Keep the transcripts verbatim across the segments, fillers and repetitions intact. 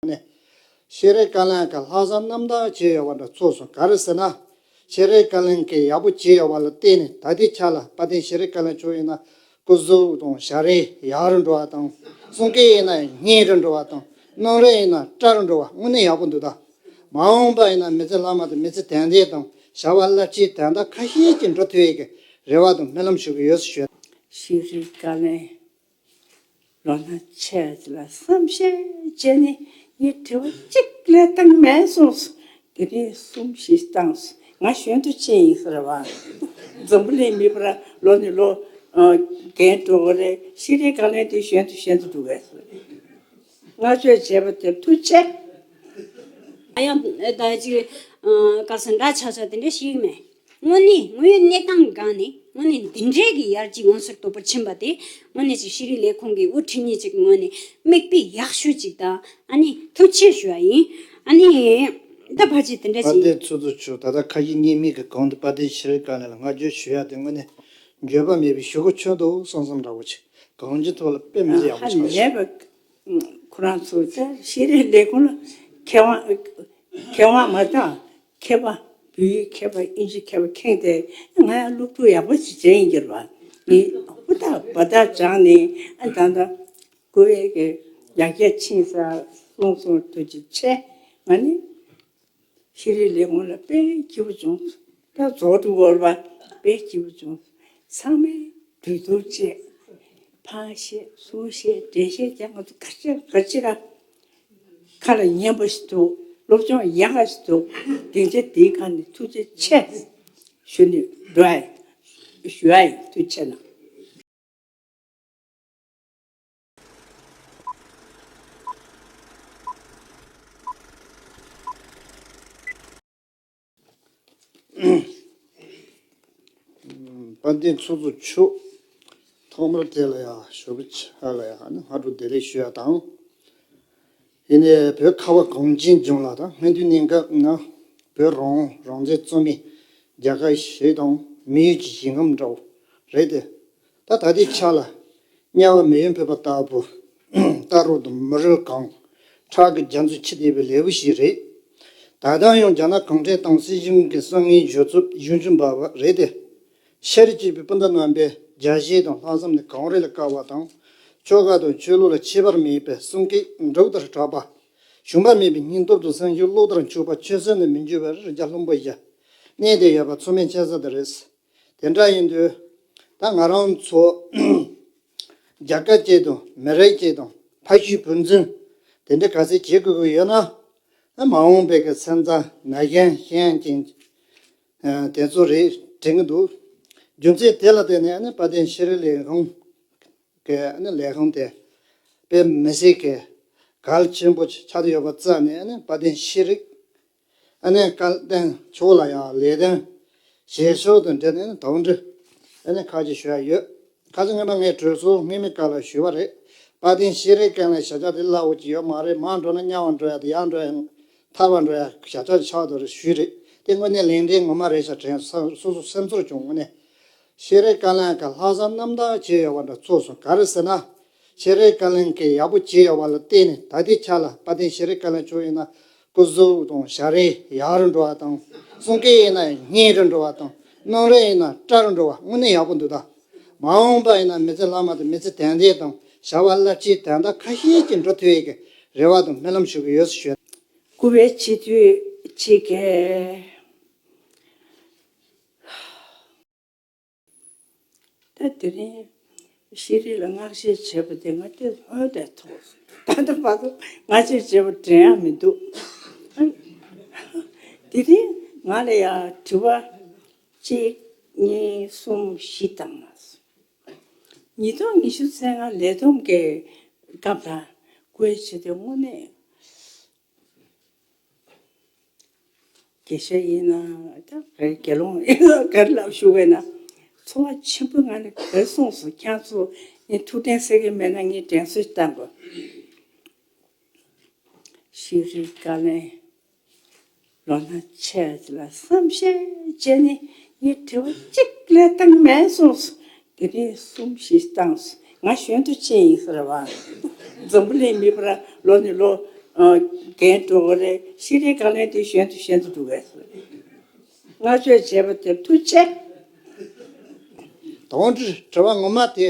ནས། ཤེས་རིག་བཀའ་བློན་གྱིས་ལྷག་བསམ་རྣམ་དག་བྱས་ཡོད་པ་འདྲ་ཚོར་སོང་། ག་རེ་ཟེར་ན། ཤེས་རིག་བཀའ་བློན་གྱིས་ཡག་པོ་བྱས་ཡོད་པ་ལ་བརྟེན་ནས་ད་ལྟའི་ཆ་ལ་དཔལ་ལྡན་ཤེས་རིག་བཀའ་བློན་མཆོག་ཡིན་ན་སྐུ་གཟུགས་དང་ཞལ་རས་ཡག་རུ་འགྲོ་བ་དང་། གསུང་སྐད་ཡིན་ན་སྙན་རུ་འགྲོ་བ་དང་། སྣང་རུས་ཡིན་ན་བཀྲ་རུ་འགྲོ་བ་དངོས་གནས་ཡག་པོ་འདུག་ད་མ་འོངས་པ་ཡིན་ན་མི་ཚེ་ལྷ་མ་དང་མི་ཚེ་དལ་འདས་དང་བྱ་བ་རླབས་ཆེན་དོན་དག་ཁ་ཤས་ཀྱི་འགྲོ་ཐུབ་ཡས་ཀྱི་རེ་བ་དང་སྨོན་ལམ་ཞུ་གི་ཡོད་ཞུ། ཤེས་རིག་བཀའ་བློན། ལོ་ན་ཆེ་ལ་བསམ་ཤེས་བྱས་ནས་ངས་དྲི་བ་གཅིག་ལས་བཏང་མེད་གསུངས་སོ། དེ་རིང་གསུམ་བཞི་བཏང་སོ། ང་གཞོན་དུ་ཕྱིན་ཡིན་ཟེར་བ། འཛམ་བུ་གླིང་མི་འཕར་ལོ་ནས་ལོ་རྒན་འགྲོ་གི་རེད། ཤེས་རིག་བཀའ་བློན་དེ་གཞོན་དུ་གཞོན་དུ་འགྲོ་གི་རེད། བསྔགས་བརྗོད་བྱས་པ་དེར་ཐུགས་རྗེ་ཆེ། ཨ་ཡང་ད་ཅིག་ག་ས་འདྲ་ཆགས་ཆགས་དེ་འདྲ་ཞིག་མེད། དངོས་གནས་དངོས་ཡོད་གནས་སྟངས་སྒང་ནས་དངོས་གནས་འདི་འདྲའི་གི་ཡར་རྒྱས་ཡོང་སར་དོ་པོ་ཕྱིན་པ་དེ་དངོས་གནས་ཅིག་ཤེས་རིག་ལས་ཁུངས་ཀྱི་དབུ་ཁྲིད་གཉིས་ཅིག་ངོས་ནས་མིག་དཔེ་ཡག་ཤོས་ཅིག་དང་ཨ་ནི་ཐུགས་རྗེ་ཆེ་ཞུ་བ་ཡིན། ཨ་ནི་ད་ཕལ་ཆེར་དེ་འདྲ་དཔལ་ཅིག་ལྡན་ཚོགས་གཙོ་མཆོག་ད་ལྟ་ཁ་ཞེ་གཉིས་མེད་ཀྱི་གོང་དུ་དཔལ་ལྡན་ཤེས་རིག་བཀའ་བློན་ལ་བསྔགས་བརྗོད་ཞུ་ཡ་དེ་དངོས་གནས་འགྱོད་པ་མེད་པའི་ཞུ་སྒོ་ཆོད་འདུག་བསམ་བསམ་འདྲ་བོ་ཅིག་གང་ཅིའི་ཐོག་ལ་དཔེ་མི་སྲིད་ཡག་པོ་ཆགས་སོང་། ཁོ་རང་ཚོ་ད་ཤེས་རིག་ལས་ཁུངས་ལ་མཁས་དབང་མཁས་དབང་མ་གཏོགས་མཁས་པ་བོད་ཡིག་མཁས་པ་དབྱིན་ཇི་མཁས་པ་ཁེངས་ཏེ་ང་ཡང་སློབ་ཕྲུག་ཡག་པོ་ཞིག་བྱས་ཡིན་གྱི་རེད་བ། ངས་ཧུར་ཐག་འབད་ཐག་སྦྱངས་ནས་ཨ་ད་ལྟ་ཀུ་ཝེ་གི་ཡར་རྒྱས་ཕྱིན་ས་སོང་སོང་ཐུགས་རྗེ་ཆེ། ང་ནི། ཤེས་རིག་ལས་ཁུངས་ལ་དཔེ་སྐྱིད་པོ་བྱུང་། ད་རྫོགས་འགྲོ་གི་རེད་པ། དཔེ་སྐྱིད་པོ་བྱུང་། ཚང་མས་གྲོས་བསྡུར་བྱས། ཕར་བཤད་ཚུར་བཤད་འགྲེལ་བཤད་བྱས། ང་ཚོ་ག་ཅི་ག་ཅི་ར་ཁ་ལ་ཉན་པ་ཞིག་འདུག་སློབ་སྦྱོང་ཡག་ག་ཞིག་འདུག་སྡིངས་ཆ་འདིའི་ཁ་ནས་ཐུགས་རྗེ་ཆེ་ཞུ་ནས་འགྲོ་ཡ་ཡིན། ཞུ་ཡ་ཡིན། ཐུགས་རྗེ་ཆེ་གནང་། དཔལ་ལྡན་ཚོགས་གཙོ་མཆོག་ཐོག་མར་དེ་ལ་ཡང་ཞོགས་པ་ཆ་ལ་ཡང་སྔ་དྲོ་བདེ་ལེགས་ཞུ་ཡ་དང་། ཡིན་ནའི་བོད་ཁ་བ་གངས་ཅན་ལྗོངས་ལ་དང་སྔོན་དུས་གནས་སྐབས་ན་བོད་རང་དབང་རང་བཙན་རྩོད་མེད་རྒྱལ་ཁབ་ཞིག་དང་མི་ཡུལ་གྱི་ཞིང་ཁམས་འདྲ་བོ་རེད་དེ། ད་ད་ལྟའི་ཆ་ལ་དམྱལ་བ་མེ་ཡོས་འབོད་པ་ལྟ་བུ་རྟ་རོ་དང་མི་རོ་གང་ཁྲག་གི་རྒྱ་མཚོ་འཁྱིལ་བསྡད་པའི་ལེའུ་ཞིག་རེད། ད་ལྟ་ཡང་རྒྱ་ནག་གུང་ཁྲན་ཏང་སྲིད་གཞུང་གི་གསང་ངན་སྦྱོར་ཚུལ་གཞུང་འབྲེལ་འབར་བ་རེད་དེ། ཤ་རུས་གཅིག་པའི་སྤུན་ཟླ་རྣམ་པས་རྒྱལ་གཞིས་དང་ལྷག་བསམ་ནི་གངས་རི་ལས་དཀར་བ་དང་། ཆོལ་ཁ་དང་ཆོས་ལུགས་ལ་ཁྱད་པར་མེད་པའི་གསུང་སྐད་འབྲུག་ལྟར་གྲགས་པ། ཞུམ་པ་མེད་པའི་སྙིང་སྟོབས་དང་སེམས་ཤུགས་གློག་ལྟར་འཁྱུག་པ། ཆོད་སེམས་ནི་མི་འགྱུར་བའི་རི་རྒྱལ་ལྷུན་པོ་བཞི། གནས་དེ་ཡོད་པ་མཚོ་སྨན་ཆེ་ས་དེ་རེད། དེ་འདྲ་ཡིན་དུས། ད་ང་རང་ཚོ་རྒྱལ་ཁབ་ཅིག་དང་མི་རིགས་ཅིག་དང་ཕ་ཤུལ་བུ་འཛིན་དེ་འདྲ་ག་ཚོད་བྱེད་དགོས་ཀྱི་ཡོད་ན། མ་འོངས་པའི་གི་སེམས་ཙམ་ན་གཞོན་ཤེས་ཡོན་ཅན་དེ་ཚོ་རེད་དྲན་གྱི་འདུག་རྒྱུ་མཚན་དེ་ལ་བརྟེན་ནས་ཨ་ནི་དཔལ་ལྡན་ཤེས་རིག་ལས་ཁུངས་ཀྱི་ཨ་ནི་ལས་ཁུངས་དེ་དཔེ་མི་སྲིད་ཀྱི་གལ་ཆེན་པོ་ཆགས་ཀྱི་ཡོད་པ་རྩ་ནས་ཨ་ནི་དཔལ་ལྡན་ཤེས་རིག་ཨ་ནི་སྐལ་ལྡན་མཆོག་ལ་ཡང་ལེགས་ལྡན་བཞེས་ཕྱོགས་དང་འབྲེལ་ནས་ཨ་ནི་དོན་འགྲེལ་ཨ་ནི་ཁ་ཅིག་ཞུ་ཡ་ཡོད། ཁ་སང་སྔོན་མ་ངས་གྲོས་ཚོགས་སྔོན་མའི་སྐབས་ལ་ཞུས་པ་རེད། དཔལ་ལྡན་ཤེས་རིག་སྐལ་ལྡན་བྱ་བྱ་དེ་སླ་བོ་ཅིག་ཡོད་མ་རེད། མར་འགྲོ་ན་དམྱལ་བར་འགྲོ་ཡ་དང་ཡར་འགྲོ་ཡ་ཐར་པར་འགྲོ་ཡ་བྱ་བྱ་ཆགས་འདུག་རེད་ཞུས་རེད། དེ་དངོས་གནས་ལེགས་ལྡན་ངོ་མ་རེད་ཤག་དྲན་སོ་སོ་སེམས་ཚོར་བྱུང་། དངོས་གནས་ཤེས་རིག་སྐལ་ལྡན་གྱིས་ལྷག་བསམ་རྣམ་དག་བྱས་ཡོད་པ་འདྲ་ཚོར་སོང་། ག་རེ་ཟེར་ན། ཤེས་རིག་སྐལ་ལྡན་གྱིས་ཡག་པོ་བྱས་ཡོད་པ་ལ་བརྟེན་ནས་ད་ལྟའི་ཆ་ལ་དཔལ་ལྡན་ཤེས་རིག་སྐལ་ལྡན་མཆོག་ཡིན་ན་སྐུ་གཟུགས་དང་ཞལ་རས་ཡག་རུ་འགྲོ་བ་དང་། གསུང་སྐད་ཡིན་ན་སྙན་རུ་འགྲོ་བ་དང་། སྣང་རུས་ཡིན་ན་བཀྲ་རུ་འགྲོ་བ་དངོས་གནས་ཡག་པོ་འདུག་ད་མ་འོངས་པ་ཡིན་ན་མི་ཚེ་ལྷ་མ་དང་མི་ཚེ་དལ་འདས་དང་བྱ་བ་རླབས་ཆེན་དོན་དག་ཁ་ཤས་ཅིག་འགྲོ་ཐུབ་ཡས་ཀྱི་རེ་བ་དང་སྨོན་ལམ་ཞུ་གི་ཡོད་ཞུ། སྐུ་པའི་སྤྱི་འཐུས་གཅིག་གིས། ད་དེ་རིང་ཤེས་རིག་ལ་བསྔགས་བརྗོད་བྱས་པ་དེ་ང་དེ་ལྷོད་དེ་ཐོག་ད་ལྟ་བར་དུ་བསྔགས་བརྗོད་བྱས་པ་དྲན་ཡག་མི་འདུག་དེ་རིང་ང་ལ་ཡང་དྲི་བ་གཅིག་གཉིས་གསུམ་བཞི་བཏང་ལ་སོང་། ཉིས་སྟོང་ཉི་ཤུ་རྩ་ལྔ་ལས་བསྡོམས་ཀྱི་སྐབས་ལ་སྐུའི་ཆེད་དུ་དངོས་གནས། དགེ་བཤེས་ཡིན་ན་ད་བོད་དགེ་སློང་ཡིན་ན་ག་རེ་ལབ་ཞུ་བས་ན། ཚོར་བ་ཆེན་པོ་ང་ནི་ག་རེ་གསུངས་སོང་། ཁྱེད་ཚོ་ངས་ཐུགས་གཏན་གསལ་གྱི་མེད་ན་ངས་དྲན་གསོ་བཏང་དགོས། ཤེས་རིག་བཀའ་བློན་ལོ་ན་ཆེ་ལ་བསམ་ཤེས་བྱས་ནས་ངས་དྲི་བ་གཅིག་ལས་བཏང་མེད་གསུངས་སོང་། དེ་རིང་གསུམ་བཞི་བཏང་སོང་། ང་གཞོན་དུ་ཕྱིན་ཡིན་ཟེར་བ། འཛམ་བུ་གླིང་མི་འཕར་ལོ་ནས་ལོ། འགན་འགྲོ་གི་རེད། ཤེས་རིག་བཀའ་བློན་དེ་གཞོན་དུ་གཞོན་དུ་འགྲོ་གི་རེད། བསྔགས་བརྗོད་བྱས་པ་དེར་ཐུགས་རྗེ་ཆེ། དོན་དྲི་དྲི་བ་ངོ་མ་དེ།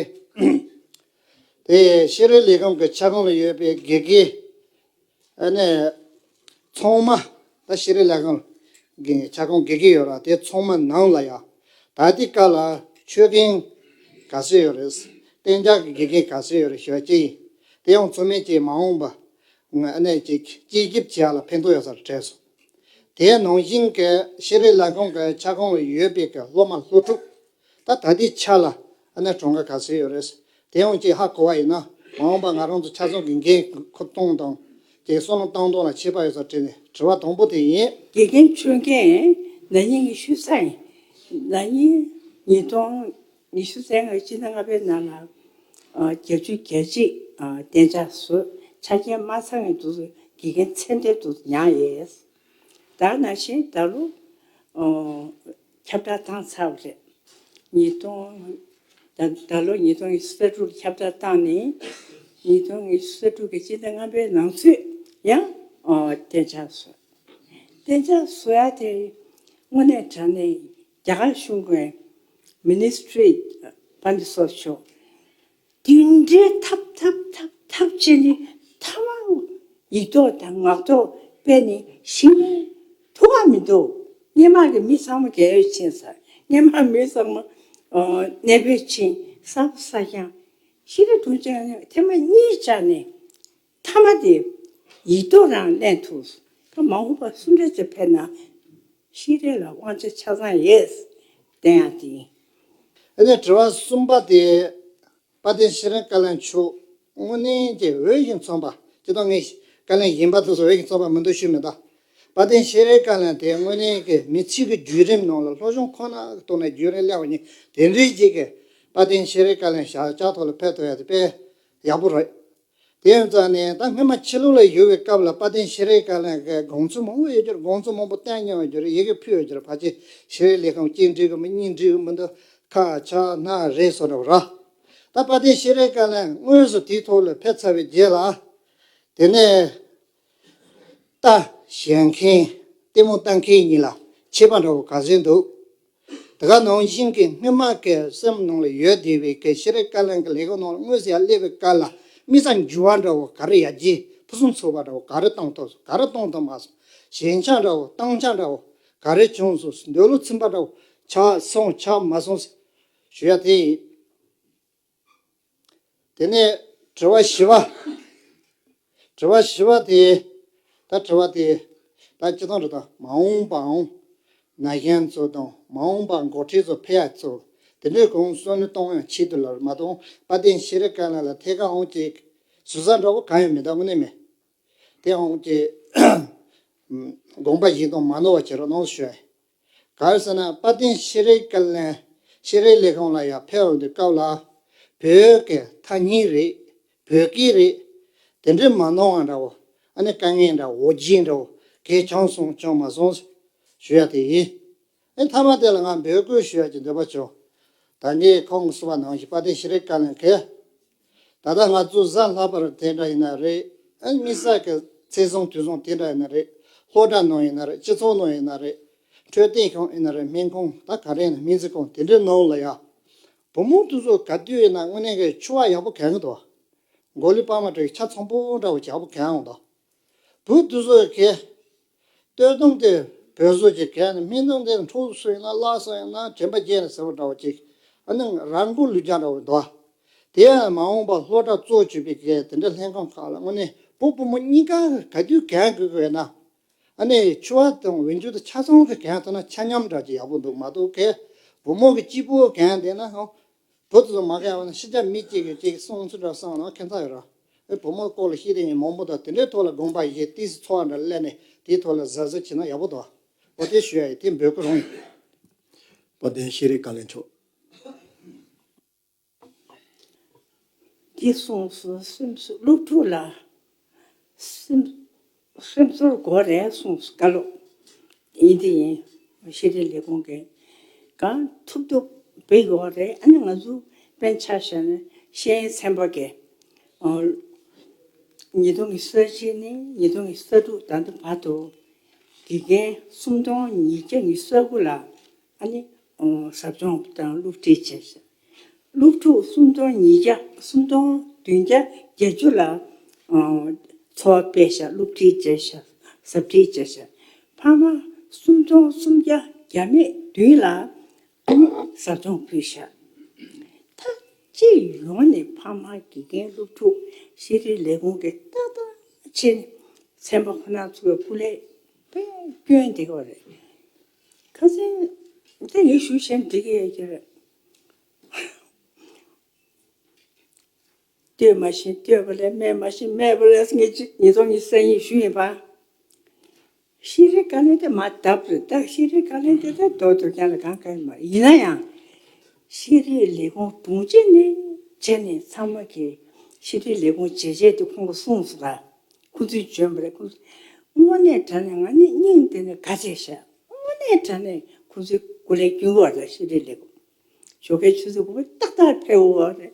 དེ་ཤེས་རིག་ལས་ཁུངས་ཀྱི་ཁྱབ་ཁོངས་ལ་ཡོད་པའི་དགེ་རྒན། ཨ་ནི། ཚང་མ། ད་ཤེས་རིག་ལས་ཁུངས་ཀྱི་ཁྱབ་ཁོངས་དགེ་རྒན་ཡོད་ར་དེ་ཚང་མ་ནང་ལ་ཡ། ད་ལྟའི་སྐབས་ལ་ཆོས་མཁན་ག་ཚོད་ཡོད་རེད། གཏན་འཇགས་ཀྱི་དགེ་རྒན་ག་ཚོད་ཡོད་རེད་ཞུ་བ་ཅི་ཡིན། དེ་ཡང་ཚང་མས་ཅིག་མ་འོངས་པ། ང་ཨ་ནེ་ཅིག་སྐྱེད་ཞིབ་བྱེད་ཡ་ལ་ཕན་ཐོགས་ཡོད་ས་རེད་དྲན་སོང་། དེའི་ནང་བཞིན་གྱི་ཤེས་རིག་ལས་ཁུངས་ཀྱི་ཁྱབ་ཁོངས་ལ་ཡོད་པའི་གི་སློབ་མ་སློབ་ཕྲུག་ད་ད་ལྟའི་ཆ་ལ་ཨ་ནེ་གྲངས་ཀ་ག་ཚོད་ཡོད་རེད། དེ་ཡང་ཅིག་ཧ་གོ་བ་ཡིན་ན་མ་འོངས་པ་ང་རང་ཚོ་ཆ་ཚང་གི་འགན་ཁུར་གཏོང་དང་ཅིག་བསམ་བློ་བཏང་སྟངས་ལ་ཁྱད་པར་ཡོད་ས་དྲན་ནས་དྲི་བ་དང་པོ་དེ་ཡིན། དགེ་རྒན་ཆོས་མཁན་ན་ནིང་གི་ཤུལ་ས་ཡིན། ན་ནིང་ཉིས་སྟོང་ཉི་ཤུ་རྩ་ལྔ་སྤྱི་ཟླ་ལྔ་པའི་ནང་ལ་ཨ་བརྒྱད་ཅུ་གྱ་གཅིག་ཨ་གཏན་འཇགས་བཟོས། ཆ་རྐྱེན་མ་ཚང་བའི་དུས་སུ་དགེ་རྒན་ཚད་ལྡན་དུ་མྱངས་ཡོད། ད་ནང་བཞིན་ད་ལོ་ཨ་ཁྱབ་བསྒྲགས་བཏང་ཚར་བ་རེད། ཉིས་སྟོང་ད་ད་ལོ་ཉིས་སྟོང་ཉི་ཤུ་རྩ་དྲུག་ཁྱབ་བསྒྲགས་བཏང་ནས་ཉིས་སྟོང་ཉི་ཤུ་རྩ་དྲུག་གི་སྤྱི་ཟླ་ལྔ་པའི་ནང་ཚུད་ཡང་ཨ་གཏན་འཇགས་བཟོས། གཏན་འཇགས་བཟོ་ཡ་དེ་དངོས་གནས་དྲང་གནས་རྒྱ་གར་གཞུང་གི་མི་ནི་སི་ཊི་རི་ཕ་ནི་སོགས་ཕྱོགས་མདུན་འདྲེན་ཐབས་ཐབས་ཐབས་ཐབས་བྱས་ནས་མཐའ་མ་ཡིག་ཐོག་དང་ངག་ཐོག་སྤེལ་ནས་ཞིག་ཐུགས་ཁག་མི་འདུག་སྔོན་མ་གི་མི་ཚང་མ་རྒས་ཡོལ་ཕྱིན་ཚར། སྔོན་མ་མི་ཚང་མ་ཨ་གནས་སྤོས་ཕྱིན་གསར་པ་གསར་རྐྱང་ཤི་རེ་དྲུང་ཆེ་ཐེངས་མ་གཉིས་བཅར་ནས། མཐའ་མ་དེ་ཡིག་ཐོག་རང་ལེན་ཐུབ། ཁ་མ་འོངས་པ་སུ་འདྲ་ཅིག་ཕེབས་ན་ཤེས་རིག་ལ་དབང་ཆ་ཆ་ཚང་ཡོད་བསྟན་ཡག་དེ་ཡིན། ཨ་ནི་དྲི་བ་གསུམ་པ་དེ། དཔལ་ལྡན་ཤེས་རིག་བཀའ་བློན་མཆོག་དངོས་གནས་ཀྱི་འོས་ཤིང་འཚམས་པ་སྤྱི་བཏང་ངས་བཀའ་བློན་ཡིན་པ་དེ་ཚོ་འོས་ཤིང་འཚམས་པ་མི་འདུག་ཞུས་མི་གདའ། དཔལ་ལྡན་ཤེས་རིག་བཀའ་བློན་དེ་དངོས་གནས་ཀྱི་མི་ཚེ་གི་བརྒྱུད་རིམ་ནང་ལ་སློབ་སྦྱོང་ཁོ་ན་གི་ཐོག་ནས་བརྒྱུད་རིམ་སླེབས་པ་ཡིན། དེ་འདྲའི་ཅིག་གི་དཔལ་ལྡན་ཤེས་རིག་བཀའ་བློན་ཞབས་བཅར་ཐོག་ལ་ཕེབས་ཐུབ་ཡ་དེ་དཔེ་ཡག་པོ་རེད། དེ་ཡིན་ཙང་ནས་ད་སྔོན་མ་ཕྱི་ལོགས་ལ་ཡོད་པའི་སྐབས་ལ་དཔལ་ལྡན་ཤེས་རིག་བཀའ་བློན་གྱི་དགོངས་ཚུལ་མང་པོ་ཡོད་རྒྱུ་རེད། དགོངས་ཚུལ་མང་པོ་བསྟན་མྱོང་ཡོད་རྒྱུ་རེད། ཡི་གེ་ཕུལ་ཡོད་རྒྱུ་རེད། ཕལ་ཆེར་ཤེས་རིག་ལས་ཁུངས་གཅིག་འགྲིག་གི་མི་གཉིས་འགྲིག་གི་མི་འདུག་ཁ་ཆག་སྣ་རེད་བཟོ་འདྲ་བ་ར། ད་དཔལ་ལྡན་ཤེས་རིག་བཀའ་བློན་དངོས་སུ་དེའི་ཐོག་ལ་ཕེབས་ཚར་བའི་རྗེས་ལ། དེ་ནས་རྟ་བཞོན་མཁན་ལྟད་མོ་ལྟ་མཁན་གཉིས་ལ་ཁྱད་པར་འདྲ་བོ་ག་ཚོད་འདུག་དེ་ག་ནང་བཞིན་གྱི་སྔོན་མ་གི་སེམས་ནང་ལ་ཡོད་བསྡད་པའི་གི་ཤེས་རིག་བཀའ་བློན་གྱི་ལས་ཁུངས་ནང་ལ་དངོས་སུ་ཡར་སླེབས་པའི་སྐབས་ལ་དམིགས་བསལ་འགྱུར་བ་འདྲ་བོ་ག་རེ་ཡར་རྒྱས་ཕུན་སུམ་ཚོགས་པ་འདྲ་བོ་ག་རེ་བཏང་ཐུབ་སོང་། ག་རེ་བཏང་ཐུབ་མ་སོང་། ཞན་ཆ་འདྲ་བོ་བཏང་ཆ་འདྲ་བོ་ག་རེ་བྱུང་སོང་། འདོད་བློ་ཚིམ་པ་འདྲ་བོ་ཆགས་སོང་ཆགས་མ་སོང་ཞུ་ཡ་དེ་ཡིན། དེ་ནས་དྲི་བ་བཞི་པ། དྲི་བ་བཞི་པ་དེ། ད་དྲི་བ་དེ། ད་སྤྱི་བཏང་རེད་ད། མ་འོངས་པའང་ན་གཞོན་ཚོ་དང་མ་འོངས་པ་འགོ་ཁྲིད་ཚོ་ཕེབས་ཡ་ཚོ་དེ་འདྲའི་གོང་བསམ་བློ་གཏོང་ཡ་ཆེད་དུ་ལ་མ་གཏོང་དཔལ་ལྡན་ཤེས་རིག་བཀའ་བློན་ལ་ཐད་ཀར་འོང་ཅིག་ཟུར་ཟ་འདྲ་བོ་གང་ཡང་མེད། ད་དངོས་གནས་མེད། དེ་འོང་ཅིག་དགོངས་པ་བཞེས་དང་མ་ནོར་བ་བྱེད་རོགས་གནང་ཞུ། ག་རེ་ཟེར་ན་དཔལ་ལྡན་ཤེས་རིག་བཀའ་བློན་ཤེས་རིག་ལས་ཁུངས་ལ་ཡར་ཕེབས་འོང་དུས་སྐབས་ལ་བོད་ཀྱི་ཐ་སྙད་རེད། བོད་སྐད་རེད། དེ་འདྲའི་མ་ནོར་བ་འདྲ་བོ་ཨ་ནི་དཀའ་ངལ་འདྲ་བོ་འོ་བརྒྱལ་འདྲ་བོ་གལ་བྱུང་སོང་བྱུང་མ་སོང་ཞུ་ཡ་དེ་ཡིན། ཨེ་མཐའ་མ་དེ་ལ་ང་འབོད་སྐུལ་ཞུ་ཡ་གྱི་འདོད་པ་བྱུང་། ད་ངས་ཁོང་གིས་གསུངས་པ་ནང་བཞིན་དཔལ་ལྡན་ཤེས་རིག་བཀའ་བློན་གྱིས། ད་ལྟ་ང་ཚོ་གཟའ་ལྷག་པར་དེ་འདྲ་ཡིན་ན་རེད། ཨ་དམིགས་བསལ་གྱི་ཚེས་བཟང་དུས་བཟང་དེ་འདྲ་ཡིན་ན་རེད། སློབ་གྲྭ་ནང་ཡིན་ན་རེད། སྤྱི་ཚོགས་ནང་ཡིན་ན་རེད། འཕྲོད་བསྟེན་ཁང་ཡིན་ན་རེད། སྨན་ཁང་ད་ག་རེ་ཡིན་ན་སྨན་རྩིས་ཁང་དེ་འདྲའི་ནང་ལ་ཡ། བུ་མོ་དེ་ཚོ་ག་དུས་ཡིན་ན་དངོས་གནས་ཀྱི་ཕྱུ་པ་ཡག་པོ་གྱོན་གི་འདུག་མགོ་ལུས་པར་མ་འདྲ་བའི་ཆ་ཚང་པོ་འདྲ་བོ་ཡག་པོ་གྱོན་ཡོང་འདུག་བུ་དེ་ཚོ་གི་སྟོད་ཐུང་དེ་བོད་བཟོ་ཅིག་གྱོན་ནས་སྨད་ཐུང་དེ་འཁྲུག་སོང་ཡིན་ན་བརླག་སོང་ཡིན་ན་དྲན་པ་བརྗེད་ནས་ཟེར་བ་འདྲ་བོ་ཅིག་ཨ་ནི་རང་མགོ་ལུས་རྒྱག་འདྲ་བོ་འདུག་དེ་ཡང་མ་འོངས་པ་སློབ་གྲྭ་གཙོ་གྱུར་པའི་གི་དེ་འདྲ་ལྷན་ཁང་ཁག་ལ་དངོས་གནས་བུ་བུ་མོ་གཉིས་ཀ་ག་དུས་གྱོན་དགོས་དགོས་ན། ཨ་ནི་ཕྱུ་པ་དང་འོས་འགྱུར་དུ་ཆ་ཚང་གི་གྱོན་ཐུབ་ན་ཆ་མཉམ་འདྲ་ཅིག་ཡག་པོ་འདུག་མ་གཏོགས་གི་བུ་མོ་གི་གཅིག་པུ་གྱོན་བསྡད་ན་ཧང་། བུ་དེ་ཚོ་མ་ག་ཡ་བ་ན་ཤི་ཆ་མི་གཅིག་གིས་གཅིག་གསུང་ཚུལ་འདྲ་བསམ་ན་ཁྱད་མཚར་ཡོད་ར། ཨེ་བུ་མོ་སྐོར་ལ་ཤེས་ལྡན་མི་མང་པོ་དང་དེ་འདྲའི་ཐོག་ལ་དགོངས་པ་བཞེས་ཏིས་ཚོགས་འདྲ་སླེབས་ནས་དེའི་ཐོག་ལ་གཟབ་གཟབ་བྱེད་ན་ཡག་པོ་འདུག་འོ་དེ་ཞུ་ཡ་ཡིན། དེ་འབོད་སྐུལ་རང་ཡིན། དཔལ་ལྡན་ཤེས་རིག་བཀའ་བློན་མཆོག་འདི་གསུངས་སོ། སེམས་གསོ་སློབ་ཕྲུག་ལ་སེམས་སེམས་ཚོར་དགོས་རེད་གསུངས་སོ། བཀའ་སློབ་ཡིན་དེ་ཡིན། ཤེས་རིག་ལས་ཁུངས་ཀྱིས་གང་ཐུབ་ཐུབ་བྱེད་དགོས་རེད། ཨ་ནི་ང་ཚོ་དཔེར་ན་ཆ་བཞག་ན་ཤེས་ཡོན་ཚན་པ་གི་ཨོ་ ཉིས་སྟོང་ཉི་ཤུ་རྩ་གཅིག་ནས་ཉིས་སྟོང་ཉི་ཤུ་རྩ་དྲུག་ད་ལྟ་བར་དུ་དགེ་རྒན་སུམ་སྟོང་ཉིས་བརྒྱ་ཉི་ཤུ་རྩ་དགུ་ལ་ཨ་ནི་ཨོ་ཟབ་སྦྱོང་དང་སློབ་ཁྲིད་བྱས་ཤག་སློབ་ཕྲུག་སུམ་སྟོང་ཉིས་བརྒྱ་སུམ་སྟོང་བདུན་བརྒྱ་བརྒྱད་ཅུ་ལ་ཨོ་འཚོ་བ་སྤྲད་ཤག་སློབ་ཁྲིད་བྱས་ཤག་ཟབ་ཁྲིད་བྱས་ཤག་ཕ་མ་སུམ་སྟོང་སུམ་བརྒྱ་བརྒྱ་མེད་བདུན་ལ་ཨ་ནི་ཟབ་སྦྱོང་ཕུལ་ཤག་ད་སྤྱི་ཡོངས་ནས་ཕ་མ་དགེ་རྒན་སློབ་ཕྲུག་ཤེས་རིག་ལས་ཁུངས་ཀྱི་ཏག་ཏག་ཆེད་ནས་ཚན་པ་ཁོ་ན་ཚོའི་སྐུ་ལས་དཔེ་སྐྱོན་བསྡད་ཡོད་རེད། ཁ་སང་དེ་ངས་ཞུ་བཞིན་འགྲིག་གི་ཡོད་ཀྱི་རེད། ལྟོས་མ་ཤེས་ལྟོས་པ་ལས་སྨྲས་མ་ཤེས་སྨྲས་པ་ལས་ངས་ཅིག་ཉིས་སྟོང་ཉི་ཤུ་རྩ་གཉིས་ཞུ་ཡིན་པ། ཤེས་རིག་བཀའ་བློན་དེ་མ་བཏབ་རེད་ད། ཤེས་རིག་བཀའ་བློན་དེ་ད་རྡོ་རྡོ་རྐྱང་ལ་གང་གང་ཡིན་མ་རེད། ཡིན་ན་ཡང་ཤེས་རིག་ལས་ཁུངས་དྲུང་ཆེ་ནས་བྱས་ནས་ཚང་མ་གི་ཤེས་རིག་ལས་ཁུངས་བྱས་རྗེས་དེ་ཁོང་གིས་གསུངས་སོང་ད། ཁོ་ཚོས་བྱོན་པ་རེད། ཁོ་ཚོ་དངོས་གནས་དྲང་གནས་ང་ནི་སྙིང་དེ་ནས་དགའ་བྱས་ཤག་དངོས་གནས་དྲང་གནས་ཁོ་ཚོའི་སྐུ་ལས་སྐྱོན་གྱི་བ་རེད། ཤེས་རིག་ལས་ཁུངས་ཞོགས་ཀའི་ཆུ་ཚོད་དགུ་པ་ཏག་ཏག་ཕེབས་ཡོད་རེད།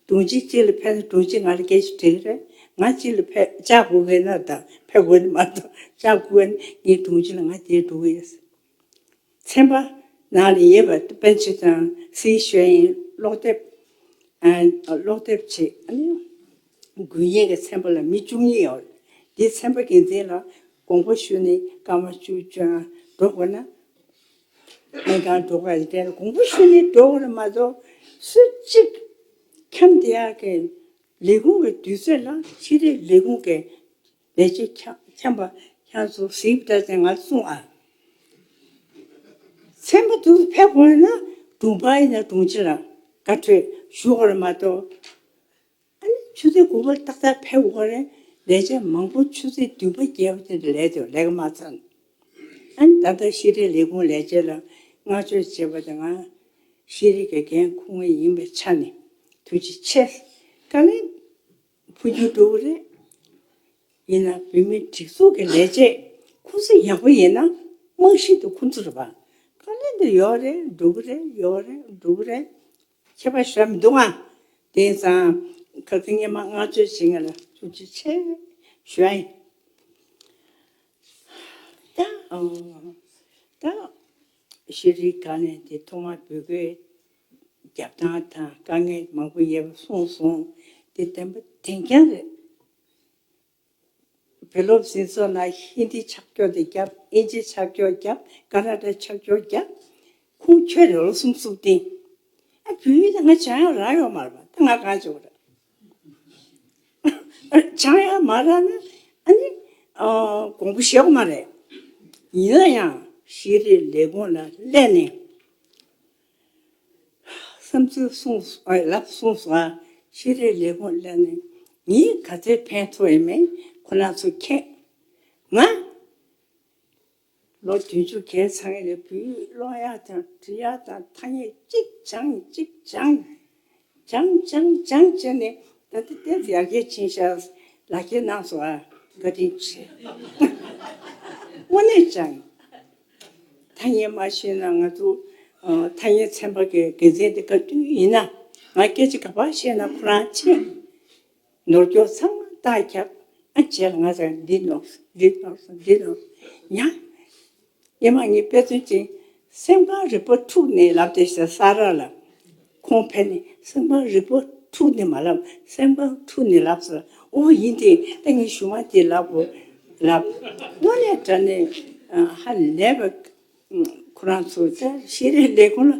དྲུང་ཆེ་གཅིག་ལ་ཕེབས་ན་དྲུང་ཆེ་ང་ལ་སྐད་ཆ་དྲིས་ཀྱི་རེད། ང་གཅིག་ལ་ཕེབས་བཅར་དགོས་ཀྱི་ན་ད་ཕེབས་དགོས་ནི་མ་གཏོགས་བཅར་དགོས་ཀྱི་ན་ངའི་དྲུང་ཆེ་ལ་ང་དེར་འགྲོ་གི་ཡོད། ཚན་པ་ནང་ལ་ཡོད་པ་པཎ་ཆེན་དང་སྲིད་ཞུ་ཡིན་ཀློག་དེབ། ཨ་ཀློག་དེབ་བྱེད་ཨ་ནི་དགོས་ངེས་ཀྱི་ཚན་པ་ལ་མི་བཅུ་གཉིས་ཡོད་རེད། དེ་ཚན་པ་འགན་འཛིན་ལ་དགོངས་པ་ཞུས་ནས་སྐར་མ་བཅུ་བཅོ་ལྔ་འགྲོ་དགོས་ན། སྨན་ཁང་འགྲོ་དགོས་ཡིན་དེ་ལ་དགོངས་པ་ཞུས་ནས་འགྲོ་དགོས་རེད་མ་གཏོགས་སུ་གཅིག་འཁྱམས་བསྡད་ཡག་གི་ལས་ཁུངས་ཀྱི་དུས་ཚོད་ལ་ཤེས་རིག་ལས་ཁུངས་ཀྱི་ལས་བྱེད་འཁྱམས་འཁྱམས་པ་ཁྱེད་ཚོ་གཟིགས་པ་འདྲ་ཟེར་ང་གསུངས་ཨ། ཚན་པ་དུ་ཕེབས་དགོས་ན་དྲུང་པ་ཡིན་ན་དྲུང་ཆེ་ལ་བཀའ་འཁྲོལ་ཞུ་དགོས་རེད་མ་གཏོགས། ཨ་ནི་ཆུ་ཚོད་དགུ་པ་ཏག་ཏག་ཕེབས་དགོས་རེད། ལས་བྱེད་མང་པོ་ཆུ་ཚོད་བདུན་པ་བརྒྱད་པ་དེ་འདྲ་ལས་དེ་ལས་ཀ་མ་ཚར། ཨ་ནི་ད་ལྟ་ཤེས་རིག་ལས་ཁུངས་ལས་བྱེད་ལ་བསྔགས་བརྗོད་བྱེད་པ་དང་ང་ཤེས་རིག་གི་འགན་འཁུར་མཁན་ཡིན་པའི་ཆ་ནས་ཐུགས་རྗེ་ཆེ། དཀའ་ལས་འཕུར་རྒྱུ་འགྲོ་གི་རེད། ཡིན་ན་བོད་མིའི་སྒྲིག་འཛུགས་ཀྱི་ལས་བྱེད་ཁོ་ཚོ་ཡག་པོ་ཡིན་ན་རྨང་གཞི་དེ་ཁོ་ཚོ་རེད་པ། དཀའ་ལས་འདི་ཡོད་རེད་འགྲོ་གི་རེད་ཡོད་རེད་འགྲོ་གི་རེད། ཁྱད་པར་ཞེ་དྲག་མི་འདུག་ཨ། དེང་སང་ཁ་སང་སྔོན་མ་བསྔགས་བརྗོད་བྱེད་མཁན་ལ་ཐུགས་རྗེ་ཆེ་ཞུ་ཡ་ཡིན། ད་ཨོ་ད་ཤེས་རིག་བཀའ་བློན་དེ་ཐོག་མར་བོད་སྐད་རྒྱབ་སྟངས་དང་དཀའ་ངལ་མང་པོ་ཡོད་པ་གསུངས་སོང་། དེ་བདེན་པ་བདེན་རྐྱང་རེད། བོད་སློབ་ཟིན་ཚོགས་ནང་ཧིན་དི་ཕྱག་རྒྱོག་དེ་བརྒྱབ། ཨིན་ཇི་ཕྱག་རྒྱོག་བརྒྱབ། ཀ་ན་ཌ་ཕྱག་རྒྱོག་བརྒྱབ། ཁོང་ཁྱོད་རེ་ལོ་གསུམ་གསུམ་བསྟེན། ཨ་བུའི་ད་ང་བྱང་ཡག་རག་ཡོད་མ་རེད་པ། ད་ང་གང་བྱེད་དགོས་རེད། བྱང་ཡག་མ་རག་ན་ཨ་ནི་ཨ་དགོངས་པ་བཞེས་དགོས་མ་རེད། ཡིན་ན་ཡང་ཤེས་རིག་ལས་ཁུངས་ལ་སླེབས་ནས། བསམ་ཚུལ་གསུངས་ཨ་ལབ་གསུངས་སོང་ཨ། ཤེས་རིག་ལས་ཁུངས་སླེབས་ནས་ངས་ག་ཚོད་ཕན་ཐོགས་ཡོད་མེད་ཁོ་རང་ཚོ་མཁྱེན། ང་ལོ་བདུན་ཅུ་བརྒལ་ཚར་ངེས་ལ་བོད་ཡིག་ཀློག་ཡག་དང་འབྲི་ཡག་དང་ཐ་སྙད་གཅིག་སྦྱངས་གཅིག་སྦྱངས། སྦྱངས་སྦྱངས་སྦྱངས་བྱས་ནས་ད་ལྟ་ཏོག་ཙམ་ཡར་རྒྱས་ཕྱིན་ཤག་ལག་འཁྱེར་གནང་སོང་ཨ། བཀའ་དྲིན་ཆེ། དངོས་གནས་སྦྱངས། ཐ་སྙད་མ་ཤེས་ན་ང་ཚོ་ཨ་ཐ་སྙད་ཚན་པ་གི་འགན་འཛིན་དེ་ག་དུས་ཡིན་ན་ང་སྐད་ཆ་ག་པར་བཤད་ན་ཁོ་རང་ཕྱིན། ནོར་སྐྱོར་ཚང་མ་རྟགས་ཁྱབ། ཨ་རྗེས་ལ་ང་ཚོ་འདི་ནོར་འདི་ནོར་འདི་ནོར་ཉ། སྔོན་མ་ངས་དཔེ་མཚོན་ཅིག་སེམས་ཁམས་རིག་པ་འཁྲུགས་ནས་ལབ་བསྡད་ཤག་ས་ར་ལ། ཁོང་ཕེབས་ནས་སེམས་ཁམས་རིག་པ་འཁྲུགས་ནས་མ་ལབ་སེམས་ཁམས་འཁྲུགས་ནས་ལབ་ཟེར། ཨོ་ཡིན་ཏེ་ད་ངས་གཞུག་མ་དེ་ལབ་དགོས་ལབ། དངོས་གནས་དྲང་གནས་ཧ་ལས་པ། ཁོ་རང་ཚོ་ད་ཤེས་རིག་ལས་ཁུངས་ལ་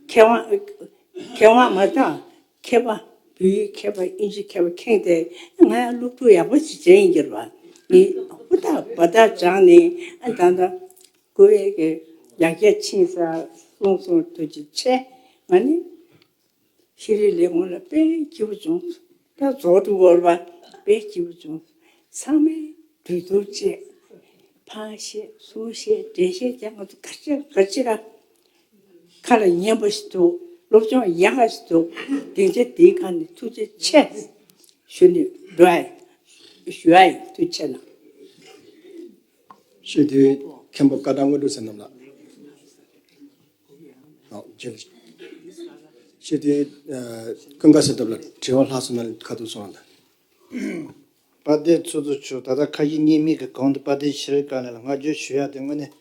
མཁས་དབང་མཁས་དབང་མ་གཏོགས་མཁས་པ་བོད་ཡིག་མཁས་པ་དབྱིན་ཇི་མཁས་པ་ཁེངས་ཏེ་ང་ཡང་སློབ་ཕྲུག་ཡག་པོ་ཞིག་བྱས་ཡིན་གྱི་རེད་པ། ངས་ཧུར་ཐག་འབད་ཐག་སྦྱངས་ནས་ཨ་ད་ལྟ་ཀོ་ཝེ་གི་ཡར་རྒྱས་ཕྱིན་ས་གསུངས་སོང་། ཐུགས་རྗེ་ཆེ། ང་ནི་ཤེས་རིག་ལས་ཁུངས་ལ་དཔེ་སྐྱིད་པོ་བྱུང་། ད་རྫོགས་འགྲོ་གི་རེད་པ། དཔེ་སྐྱིད་པོ་བྱུང་། ཚང་མས་གྲོས་བསྡུར་བྱས། ཕར་བཤད་ཚུར་བཤད་འགྲེལ་བཤད་རྒྱག་ང་ཚོ་ག་ཅི་ག་ཅི་ག་ཁ་ལ་ཉན་པ་ཞིག་འདུག་སློབ་སྦྱོང་ཡག་ག་ཞིག་འདུག་སྡིངས་ཆ་འདིའི་སྒང་ནས་ཐུགས་རྗེ་ཆེ་ཞུ་ནས་འགྲོ་ཨ། ཞུ་ཨ་ཡིན། ཐུགས་རྗེ་ཆེ་གནང་། ཞུ་དུས་མཁན་པོ་བཀའ་བདག་དངོས་གྲུབ་བསོད་ནམས་ལགས། ཨོ་ཇུ་ལེ། ཞུ་དུས་ཨ་ཀུན་དགའ་བསོད་ནམས་ལགས་དྲི་བ་ལྷག་སོང་ན་ཁ་ཐུག་གསུང་རོགས་གནང་། དཔལ་ལྡན་ཚོགས་གཙོ་མཆོག་ད་ལྟ་ཁ་ཞེ་གཉིས་མེད་ཀྱི་གོང་དུ་དཔལ་ལྡན་ཤེས་རིག་བཀའ་བློན་ལ་བསྔགས་བརྗོད་ཞུ་ཡག་དེ་དངོས་གནས་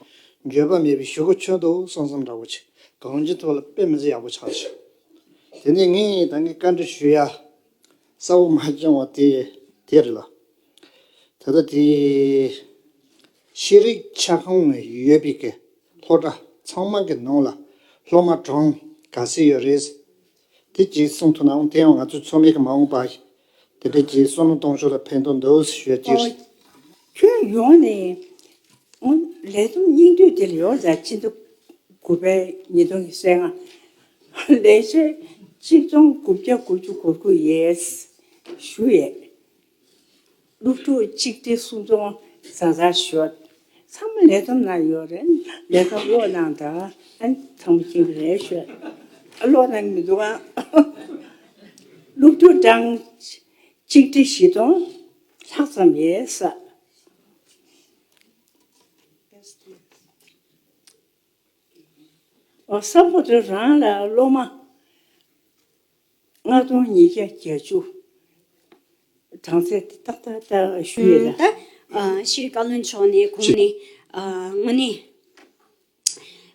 འགྱོད་པ་མེད་པའི་ཞུ་སྒོ་ཆོད་འདུག་བསམ་བསམ་འདྲ་བོ་ཅིག་གང་ཅིའི་ཐོག་ལ་དཔེ་མི་སྲིད་ཡག་པོ་ཆགས་བྱུང་། དེ་ནས་ངས་ད་ངས་བཀའ་འདྲི་ཞུ་ཡག་གསལ་པོ་མ་བྱུང་བ་དེ་དེ་རེད་ལ། ད་ལྟ་དེ་ཤེས་རིག་ཆ་ཁང་ནས་ཡོད་པའི་གི་སློབ་གྲྭ་ཚང་མ་གི་ནང་ལ་སློབ་མ་གྲངས་ག་ཚད་ཡོད་རེད། དེ་གཅིག་གསུང་ཐུབ་ནའང་དེ་ཡང་ང་ཚོའི་ཚོགས་མི་གི་མ་འོངས་པ་དེ་འདྲ་གཅིག་བསམ་བློ་གཏོང་ཕྱོགས་ལ་ཕན་ཐོགས་འདུག་ཞུ་ཡ་གཅིག་རེད། ཁྱོན་ཡོངས་ནས་ལས་བསྡོམས་སྙིང་བསྡུས་དེ་ལ་ཡོད་ཙང་ཕྱི་ཟླ་དགུ་པའི་ཉིས་སྟོང་ཉི་ཤུ་རྩ་ལྔ་ལས་བྱེད་གཅིག་སྟོང་དགུ་བརྒྱ་དགུ་བཅུ་གོ་དགུ་ཡས་ཞུ་ཡས། སློབ་ཕྲུག་གཅིག་སྟེ་སུམ་སྟོང་ཟ་ཟ་ཞོད། ཚང་མ་ལས་བསྡོམས་ན་ཡོད་རེད། ལས་ཀ་ཀློག་གནང་དང་ཨ་ནི་ཚང་མ་ཤེས་ཀྱི་རེད་ཞོད། ཨ་ཀློག་གནང་གི་མི་འདུག་ཨ། སློབ་ཕྲུག་གྲངས་གཅིག་སྟེ་བཞི་སྟོང་ལྷག་ཙམ་ཡས་ས། ཨོ་ས་ཕོ་བྲང་རང་ལ་སློབ་མ་ལྔ་སྟོང་ཉིས་བརྒྱ་བརྒྱད་ཅུ་གྲངས་ཚད་དེ་ཏག་ཏག་ཏག་ཞུས་ཡོད་ད། ཨ་ཤེས་རིག་བཀའ་བློན་མཆོག་ནས་གོང་ནས་ཨ་དངོས་གནས་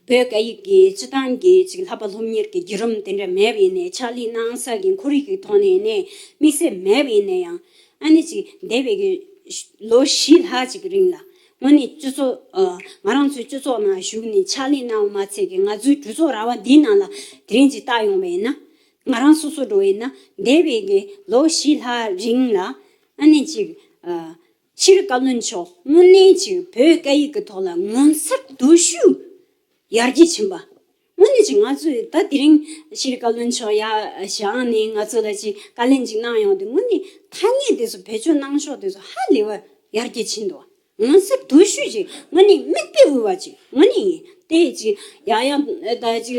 བོད་སྐད་ཡིག་གི་སྤྱི་བཏང་གི་ཅིག་བསླབ་པ་སློབ་གཉེར་གྱི་བརྒྱུད་རིམ་དེ་འདྲ་མེད་པ་ཡིན་ནའི་ཕྱག་ལས་གནང་ས་གི་ཁོར་ཡུག་གི་ཐོག་ནས་ནས་དམིགས་བསལ་མེད་པ་ཡིན་ན་ཡང་ཨ་ནི་ཅིག་འདས་པའི་གི་ལོ་བཞི་ལྷག་ཅིག་གི་རིང་ལ་དངོས་གནས་སྤྱི་ཚོགས་ཨ་ང་རང་ཚོའི་སྤྱི་ཚོགས་ནང་ཞུགས་ནས་ཕྱག་ལས་གནང་བ་མ་ཚད་ཀྱི་ང་ཚོའི་གྲོས་ཚོགས་ར་བ་འདིའི་ནང་ལ་དེ་རིང་ཅིག་བལྟ་ཡོང་བ་ཡིན་ན། ང་རང་སོ་སོ་འགྲོ་ཡིན་ན་འདས་པའི་གི་ལོ་བཞི་ལྷག་རིང་ལ་ཨ་ནི་ཅིག་ཨ་ཕྱིར་བཀའ་བློན་མཆོག་དངོས་གནས་ཅིག་བོད་སྐད་ཡིག་གི་ཐོག་ལ་ངོ་མཚར་དུ་ཤུགས་ཡར་རྒྱས་ཕྱིན་པ། དངོས་གནས་ཅིག་ང་ཚོས་ད་དེ་རིང་ཕྱིར་བཀའ་བློན་མཆོག་ཡ་བཞག་ནས་ང་ཚོ་ལ་ཅིག་བཀའ་ལན་ཅིག་གནང་ཡོང་དུས་དངོས་གནས་ཐ་སྙད་དེ་ཚོ་བེད་སྤྱོད་གནང་ཕྱོགས་དེ་ཚོ་ཧ་ལས་པ་ཡར་རྒྱས་ཕྱིན་འདུག་ངོ་མཚར་དུ་ཤུགས་ཅིག་དངོས་གནས་མིག་དཔེ་དབུལ་བ་ཅིག་དངོས་གནས་ཡིན་དེ་ཅིག་ཡང་ཡང་ད་ཅིག་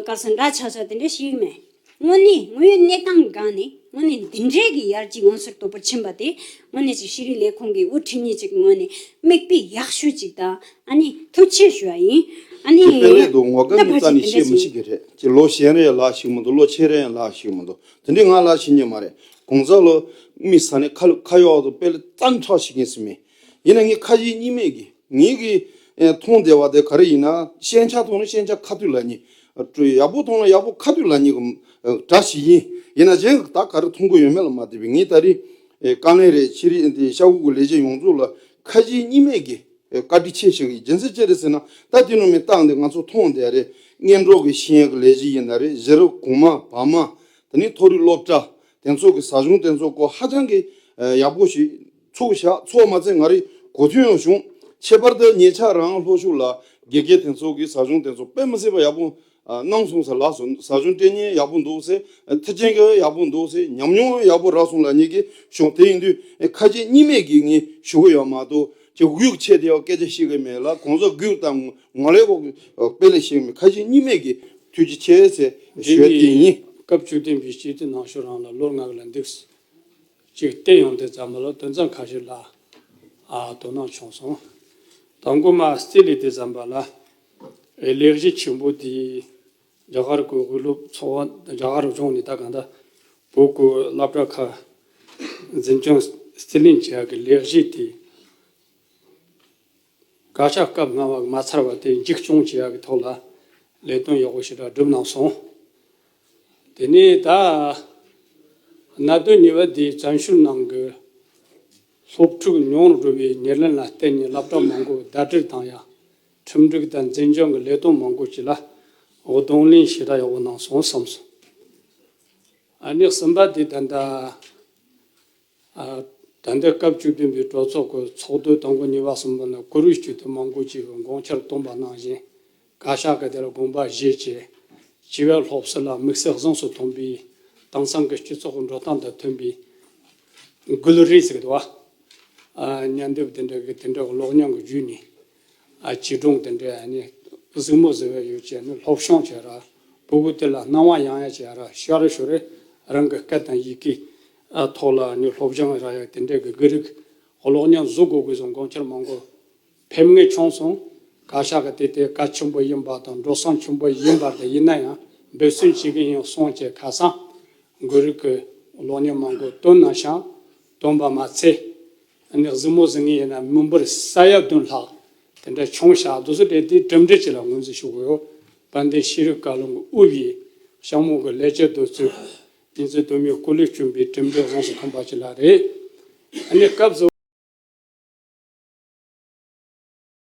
ག་ས་འདྲ་ཆགས་ཆགས་དེ་འདྲ་ཞིག་མེད། དངོས་གནས་དངོས་ཡོད་གནས་སྟངས་སྒང་ནས་དངོས་གནས་འདི་འདྲའི་གི་ཡར་རྒྱས་མངོན་གསལ་དོད་པོར་ཕྱིན་པ་དེ་དངོས་གནས་ཅིག་ཤེས་རིག་ལས་ཁུངས་ཀྱི་དབུ་ཁྲིད་གཉིས་ཅིག་ངོས་ནས་མིག་དཔེ་ཡག་ཤོས་ཅིག་དང་ཨ་ནི་ཐུགས་ཆེ་ཞུ་བ་ཡིན། ཨ་ནི་དེ་དཔེ་ལས་འདུག་ངོ་དགའ་ད་མི་ཕར་རྩ་ནས་ཅིག་དེ་འདྲ་བཤད་མི་ཞིག་ཤེས་ཀྱི་རེད་ཅེས་ལོ་གཞོན་རེ་ལ་ཞིག་མི་འདུག་ལོ་ཆེ་རེ་ལ་ཞིག་མི་འདུག་དེ་འདྲའི་ང་ལ་ཤེས་ཉེ་མ་རེད། གོང་ས་ལོ་མི་ས་ནས་ཁ་ཁ་ཡོག་ཏུ་དཔེ་ལས་རྩ་ནས་ཁྲག་ཤིག་ཡིན་སྲིད་མེད། ཡིན་ན་ངས་ཁ་ཞེ་གཉིས་མེད་ཀྱི་ངེད་ཀྱིས་ཨེ་མཐོང་བདེ་བ་དེ་ག་རེ་ཡིན་ན་ཞན་ཆ་མཐོང་ན་ཞན་ཆ་ཁ་ཐུག་ལབ་ཉེ། ཡག་པོ་མཐོང་ན་ཡག་པོ་ཁ་ཐུག་ལབ་ཉེ་གི་གྲ་ཞིག་ཡིན། ཡིན་ན་གཞན་གྱི་ད་ག་རེ་མཐོང་གི་ཡོད་མེད་ལ་མ་ལྟོས་པའི་ངས་ད་རེས་ཨེ་བཀའ་བློན་རེད་ཕྱི་རིགས་འདི་ཤ་འུ་གི་ལས་བྱེད་ཡོངས་རྫོགས་ལ་ཁ་ཞེ་གཉིས་མེད་ཀྱི་ཨེ་བཀའ་དྲིན་ཆེ་ཞུ་གི་ཡིན། རྒྱུ་མཚན་ཅི་རེད་ཟེར་ན་ད་དེ་ནང་མི་རྟགས་འདི་ང་ཚོ་མཐོང་བསྡད་རེད། སྔོན་འགྲོ་གི་ཤེས་ཡོན་གྱི་ལས་བྱེད་ཡིན་ན་རེད། གཞི་རིམ་གོང་མ་བར་མ་དེ་ནས་མཐོ་རིམ་སློབ་གྲྭ་དེ་ཚོ་གི་ཟབ་སྦྱོང་དེ་ཚོ་སྐོར་ཧ་ཅང་གི་ཡག་པོ་ཞིག་ཚུགས་བཞག་ཚུགས་མ་ཚད་ང་རའི་གོ་ཐོས་ཡང་བྱུང་། ཁྱད་པར་དུ་ཉེ་ཆར་རང་ལྷོ་ཕྱོགས་ལ་དགེ་རྒན་དེ་ཚོ་གི་ཟབ་སྦྱོང་དེ་ཚོ་དཔེ་མི་སྲིད་པ་ཡག་པོ་གནང་སོང་ཟེར་ལགས་སོ། ཟབ་སྦྱོང་སྤྲད་མཁན་ཡག་པོ་འདུག་ཟེར། མཐུན་རྐྱེན་གྱི་ཡག་པོ་འདུག་ཟེར། ཉམས་མྱོང་ཡག་པོ་རག་སོང་ལབ་མཁན་གྱི་བྱུང་། དེ་ཡིན་དུས་ཁ་ཞེ་གཉིས་མེད་ཀྱིས་ངས་ཞུ་གི་ཡོད་མ་གཏོགས་ཅིག་དབུགས་ཆད་དེ་ཡང་སྐད་ཆ་བཤད་གི་མེད་ལ། གོང་ས་སྒུག་དང་ངོ་ལེ་བོ་དཔེ་ལས་བཤད་གི་མེད། ཁ་ཞེ་གཉིས་མེད་ཀྱིས་ཐུགས་རྗེ་ཆེ་ཟེར་ཞུ་ཡ་དེ་ཡིན། སྐབས་བཅུ་བདུན་པའི་སྤྱི་འཐུས་ནང་ཆོས་རང་ལ་ལོ་ལྔ་གི་ལ་འདུག་ཅིག་བལྟས་ཡོང་དུས་ཙམ་པ་ལ་དོན་ཚན་ཁ་ཤས་ལ་ཨ་དོ་སྣང་བྱུང་སོང་། དང་པོ་མ་རྩིས་ལས་དུས་ཙམ་པ་ལ་ལས་གཞི་ཆེན་པོ་དེ་རྒྱ་གར་གྱི་དབུས་སློབ་ཚོགས་པ་རྒྱ་གར་གཞུང་ནས་ད་གང་ལྟར་བོད་ཀྱི་སློབ་གྲྭ་ཁག་འཛིན་སྐྱོང་རྩིས་ལེན་བྱེད་ཡག་གི་ལས་གཞི་དེ། བཀའ་ཤག་སྐབས་ལྔ་པ་མ་ཚར་བ་དེ་མཇུག་སྐྱོང་བྱེད་ཡག་གི་ཐོག་ལ་ལས་དོན་ཡག་པོ་ཞེ་དྲག་བསྒྲུབས་གནང་སོང་། དེ་ནས་ད་གནད་དོན་གཉིས་པ་དེ་བཙན་བྱོལ་ནང་གི་སློབ་ཕྲུག་ཉུང་རུ་འགྲོ་བའི་ཉེར་ལེན་ལ་བརྟེན་ནས་སློབ་གྲྭ་མང་པོ་ཟླ་སྒྲིལ་དང་ཡང་ཁྲིམས་སྒྲིག་དང་འཛིན་སྐྱོང་གི་ལས་དོན་མང་པོ་ཞིག་ལ་གདོང་ལེན་ཞེ་དྲག་ཡག་པོ་གནང་སོང་བསམ་སོང་། ཨ་ནི་གསུམ་པ་དེ་ད་ལྟ། ད་ལྟའི་སྐབས་བཅུ་བདུན་པའི་གྲོས་ཚོགས་ཀྱི་ཚོགས་དུས་དང་པོ་གཉིས་པ་གསུམ་པ་ནི་གུ་རུའི་སྤྱི་འཐུས་མང་པོ་ཅིག་གིས་དགོངས་འཆར་བཏོན་པ་ནང་བཞིན་བཀའ་ཤག་གིས་དེ་ལ་དགོངས་པ་བཞེས་བྱས་སྤྱི་པའི་སློབ་གསོ་ལ་དམིགས་བསལ་གཟེངས་སུ་ཐོན་པའི་དེང་སང་གི་སྤྱི་ཚོགས་ཀྱི་འགྲོ་སྟངས་དང་མཐུན་པའི་འགུལ་རིས་ཟེར་གི་འདུག་བ། ཉན་འདེབས་དེ་འདྲ་གི་དེ་འདྲ་གི་གློག་བརྙན་གྱི་བརྒྱུད་ནས། ཨ་བྱིས་སྒྲུང་དེ་འདྲའི་ཨ་ནི་གཟིགས་མོ་བཟོ་བའི་ཡོ་བྱད་ནི་སློབ་སྦྱོང་བྱས་ར་ཕྲུ་གུ་དེ་ལ་སྣང་བ་ཡང་ཡང་བྱས་ར་ཤར་ཤོར་རེ་རང་གི་སྐད་དང་ཡི་གེ་ཨ་ཐོག་ལ་ཨ་ནི་སློབ་སྦྱོང་ར་ཡག་དེ་འདྲའི་གི་དགེ་རིགས་གློག་བརྙན་བཟོ་དགོས་དགོས་བཟོ་དགོངས་འཆར་མང་པོ་ཕེབས་ངེས་བྱུང་སོང་། བཀའ་ཤག་གི་དེ་དེ་གལ་ཆེན་པོ་ཡིན་པ་དང་འགྲོ་སོང་ཆེན་པོ་ཡིན་པ་དང་ཡིན་ན་ཡང་འབད་བརྩོན་བྱེད་ཀྱི་ཡིན་གསུངས་བྱས་ཁ་སང་དགེ་རིགས་ཀྱི་གློག་བརྙན་མང་པོ་བཏོན་གནང་ཤག་བཏོན་པ་མ་ཚད། ཨ་ནི་གཟིགས་མོ་གཟིགས་མཁན་ཡིན་ན་མི་འབོར་ས་ཡ་བདུན་ལྷག་དེ་འདྲ་བྱུང་ཤག་འདུག་སེ་དེ་དེ་གྲུབ་འབྲས་ཅིག་ལ་ངོས་འཛིན་ཞུ་དགོས་ཡོད། དཔལ་ལྡན་ཤེས་རིག་བཀའ་བློན་གྱི་དབུས་པའི་ཤག་མོ་གི་ལས་བྱེད་དེ་ཚོས་ཉིན་མཚན་དུས་མིན་སྐུ་ལས་བསྐྱོན་པའི་གྲུབ་འབྲས་གཟེངས་སུ་ཐོན་པ་ཅིག་ལ་རེད། ཨ་ནི་སྐབས་སུ་